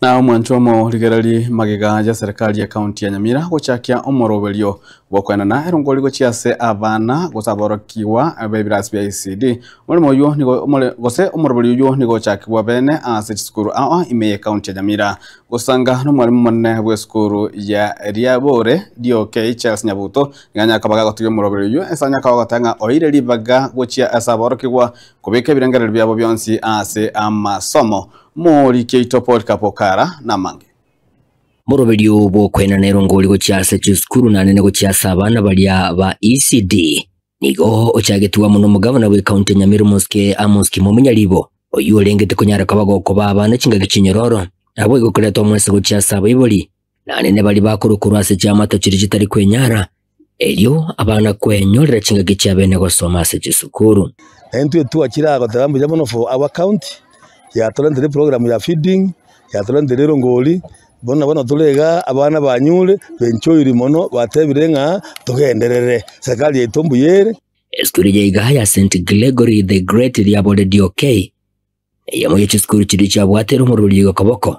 Na omwancho omorigereri magega ya serikali ya county ya Nyamira gochakia omoroberio bw'okoenana erongori gochia ase abana gose aborokigwa b'ebirasi bia ECD. Omoremo oywo nigo omore gose omoroberio oywo nigo ochakigwa bene ase chisukuru ao ime ye county ya Nyamira. Gosanga nomwalimu omonene bw'esukuru ya Riabore DOK Charles Nyabuto nigo anyare koba gagotiga omoroberio oywo ase anyare koba agoteba ng'a oeire ribaga gochia ase aborokigwa kobeka ebirengererio biabo bionsi ase amasomo. Moriki oito Polycarp Okara namange. Moroberio bw'okoenana erongori gochia ase chisukuru nanene gochia ase abana baria ba ECD nigo ochagetigwe amo nomogavana bw'ecounty ya Nyamira Omosike Amos Kimomi Nyaribo, oyio orengete konyara koba gokoba abana chingaki chinyororo, naboigo koreta omwese gochia ase abaibori nanene baria bakorwa korwa ase chiamato chiria chitari kwenyara, erio abana kwenyorera chingaki chiabene gosoma ase chisukuru. Na intwe twachire goteba mbuya mono for our county yatorentere program ya feeding yatorentere erongori bono bono tore iga abana banyure benchoiri mono batebire ng'a togenderere serikali yaito mbuya ere. Esukuru ya iga ya St Gregory the Great riabore DOK eyemo ye chisukuru chiria chiabwatire omorweri iga koboko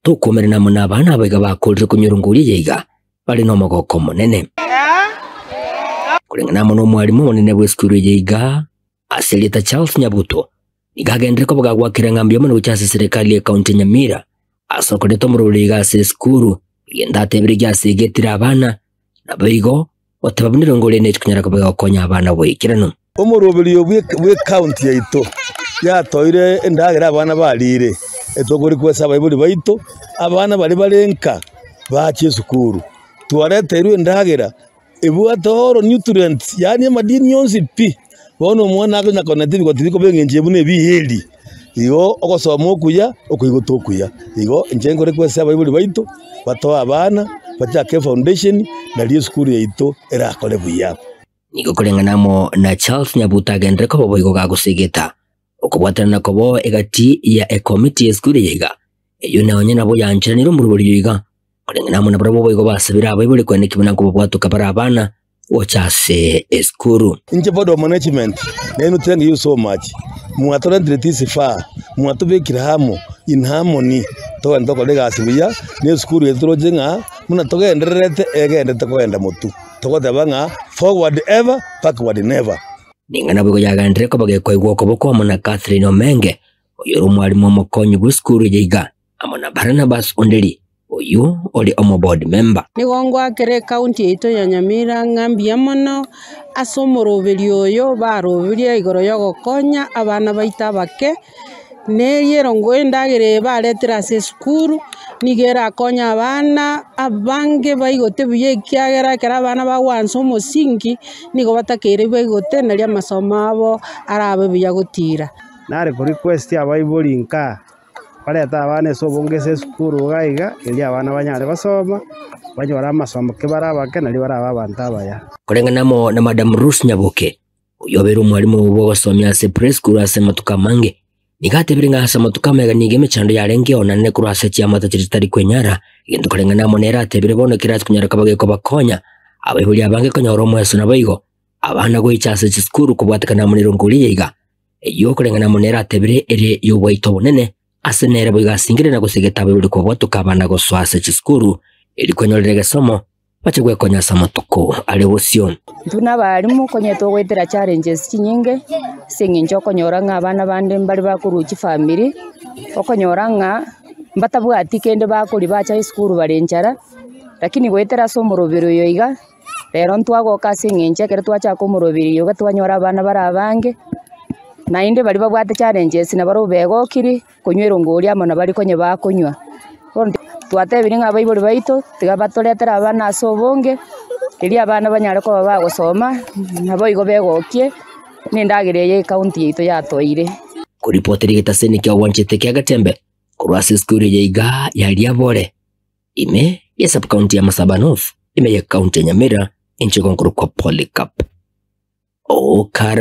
tokomerana mono abana abaiga bakorire konywa erongori eye iga bare nomogoko omonene. Koreng'ana amo nomwarimu omonene bw'esukuru eye iga ase erieta Charles Nyabuto nigo agendire koba gagwakera ng'a mbuya mono gochia ase serikali ya county ya Nyamira ase okoreta omorweri iga ase esukuru egento atebire giase egetire abana naboigo goteba buna erongori eye nechikonyara koba egokonya abana goikeranu. Omoroberio bwe county yaito yatoire endagera abana barire etokorequest abaibori baito abana baria bare nka bache esukuru twareteirwe endagera ebwate all nutrients yaani amadini yonsi pi bono omwana akonya koneta ebigoti bikoba eng'encho eye buna ebieri igo ogosoma okuya okoigota okuya igo inche nkorequest abaibori baito batoe abana bachake efoundation nario esukuru yaito erakore buya. Nigo koreng'ana amo na Charles Nyabuto agendere koba boigo gagosegeta okobwatana na kobo egati ya ekomiti y'esukuru eye iga eyio nonye nabo yancheranire omoroberio iga koreng'ana amo nabarabwo boigo basabire abaibori kweneki buna nkobabwatoka bare abana gocha ase esukuru. Inche board of management nainwe thank you so much mwatorentire this far mwatobekire amo in harmony togende tokore egasi buya na esukuru yaito toroche ng'a buna togendererete egendete kogenda motwe togoteba ng'a forward ever backward never. Ning'ana boigo yagendire koba gekoigwa okoboko amo na Catherine Omenge oyo ore omwarimu omokonyi bw'esukuru eye iga amo na Barnabas Onderi oyo ore omo board member. Nigo ngwakera ecounty yaito ya Nyamira ng'a mbuya mono ase omoroberio oyo baroberie igoro ya ogokonya abana baito abake, na eria erongo endagera eye baretire ase esukuru, nigo erakonye abana abange baigote buya ekiagera ekero abana bagoansa omosingi, nigo batakeire baigote naria amasomo abo arabe buya gotira. Nare korequest abaibori nka barete abana ase obonge ase esukuru iga iga, erio abana banyare gosoma, banyore amasomo ki bare abake nario barabe abanto abaya. Koreng'ana amo na Madam Ruth Nyaboke oyo obeire omwarimu bw'ogosomia ase preschool ase amatuko amange nigo atebire ng'a ase amatuko amaiga nigo emechando yarenge onanene korwa ase chiamato chiria chitari kwenyara egento koreng'ana amo nere atebire bono ekero ase konyara koba gekobakonya abaibori abange konyora omweso naboigo abana goicha ase chisukuru kobwatekana amo na erongori eye iga eyio koreng'ana amo nere atebire ere y'obwaito obonene ase nere boigo asingire na gosegeta abaibori kobwatoka abana gosoa ase chisukuru eri kwenyorera egesomo bache gwekonya ase amatuko are bosio. Intwe na abarimu konya togoetera challenges chinyinge ase eng'encho okonyora ng'a abana bande mbare bakorwa chifamiri, okonyora ng'a mbatabwati kende bakoria bacha esukuru bare enchara, lakini goetera ase omoroberi oyo iga, rero ntwagoka ase eng'encho ekero twachaka omoroberi oyo iga twanyora abana bare abange, naende baria babwate challenges nabarobwo begokire konywa erongori amo na baria konya bakonywa. Bono twatebirie ng'a abaibori baito tiga batoretere abana ase obonge, erio abana banyare koba bagosoma, nabo igo begokie, na endagera eye ecounty yaito yatoeire. Koripotera egetaseni kia obwanchete kia Gatembe korwa ase esukuru eye iga ya Riabore ime ya subcounty ya Masaba North ime ya county ya Nyamira inche nkorokwa Polycarp Okara.